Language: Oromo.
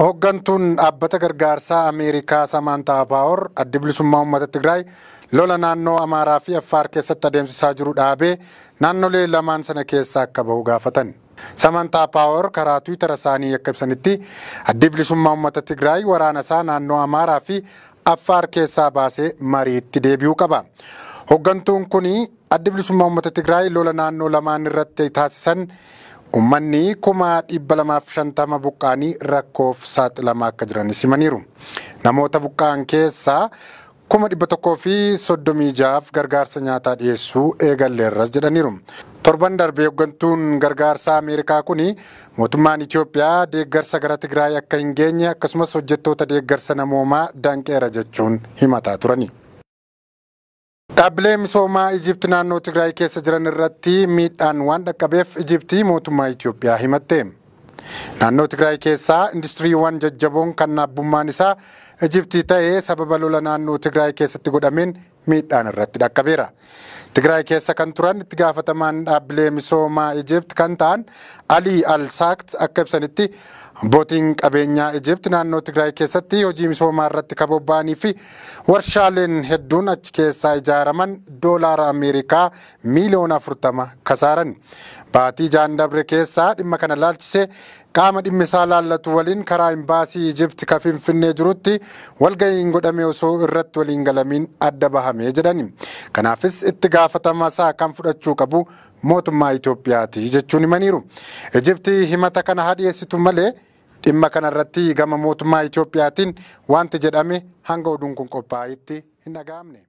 Hooggantuun dhaabbata gargaarsaa Ameerikaa Samaantaa Paawor addi bilisummaa uummata Tigraay lola naannoo Amaaraa fi Affaar keessatti adeemsisaa jiru dhaabee naannolee lamaan sana keessaa akka bahu gaafatan. Samaantaa Paawor karaa Tiwiitara isaanii akka ibsanitti addi bilisummaa uummata Tigraay waraana isaa naannoo Amaaraa fi Affaar keessaa baasee mariitti deebi'uu qaba. Hooggantuun kun addi bilisummaa uummata Tigraay lola naannoo lamaan irratti taasisan uummanni 250,000 buqqaanii rakkoof saaxilamaa akka jiranis himaniiru. Namoota buqqa'an keessaa 136,000 gargaarsa nyaataa dhiyeessuu eegalleerras jedhaniiru. Torban darbee hooggantuun gargaarsaa Ameerikaa kun mootummaan Itoophiyaa deeggarsa gara Tigraay akka hin geenye akkasumas hojjettoota deeggarsa namoomaa danqeera jechuun himataa turani. Dhaabbilee misoomaa Ijipti naannoo Tigraay keessa jiran irratti miidhaan waan dhaqqabeef Ijipti mootummaa Itoophiyaa himatte. Naannoo Tigraay keessaa industiriiwwan jajjaboon kan abbummaan isaa Ijiptii ta'ee sababa lola naannoo Tigraay keessatti godhameen miidhaan irratti dhaqqabeera. Tigraay keessa kan turan itti gaafatamaan dhaabbilee misoomaa Ijipt kan ta'an Alii Al-Saakt akka ibsanitti abbootiin qabeenyaa Ijipt naannoo Tigraay keessatti hojii misoomaa irratti kan bobba'anii fi warshaaleen hedduun achi keessaa ijaaraman doolaara Ameerikaa miiliyoona 40 kasaaran. Baatii jaan dabre keessaa dhimma kana laalchisee qaama dhimmi isaa laallatu waliin karaa imbaasii Ijipt ka Finfinnee jirutti walga'iin godhame osoo irratti waliin galamiin adda bahamee jedhani. Kanaafis itti gaafatama isaa kan fudhachuu qabu mootummaa Itoophiyaati jechuun himaniiru. Ijipti himata kana haa dhiyeessitu malee dhimma kanarratti gama mootummaa Itoophiyaatiin wanti jedhame hanga oduun kun qophaa'etti hin dhaga'amne.